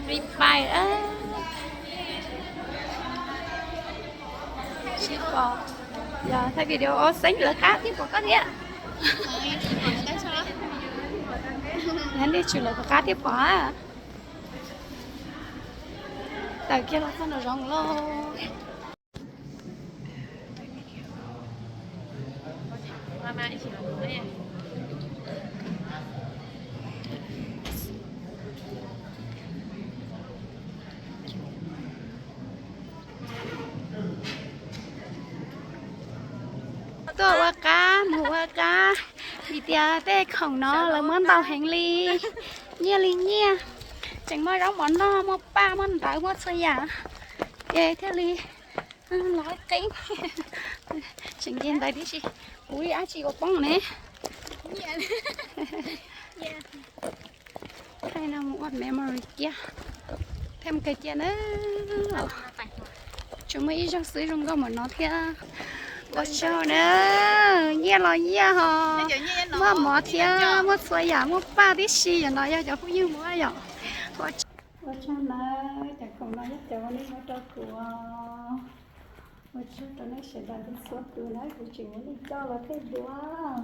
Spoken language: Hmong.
Replay. Tsis pom. Yog thaij video xeeb lawv qab thiab pom koj thiab. Yog nej tsis lawv qab thiab pom. Tawm kiag los txog nram zoov lauj. Tuaj ua qab mus ua qab vim tias tej khoom no lawv muab ntau heev li, nyiaj li nyiaj, tseem muaj zaub mov noj, muaj paj muaj ntawv, muaj txhua yam, ces thiaj li los qeeb. Tseem nce ntawd tib si, kuv ib dab tsi ua poob ne. Thaij no mus ua memory kiag, thaij mus kawg kiag na. Tsuas muaj ib zaug xwb zoo nkauj npaum no thiab. Ua tsaug na, nyiaj los nyiaj ho, muaj mov thiab muaj txhua yam, muaj paj tib si, yog no yog cov phooj ywg muab yom. Ua tsaug na, cov khoom no yog cov uas nej muab rau kuv. Ua tsaug rau nej sawv daws txhua tus na, kuv tseem muab nej coj los thaij duab.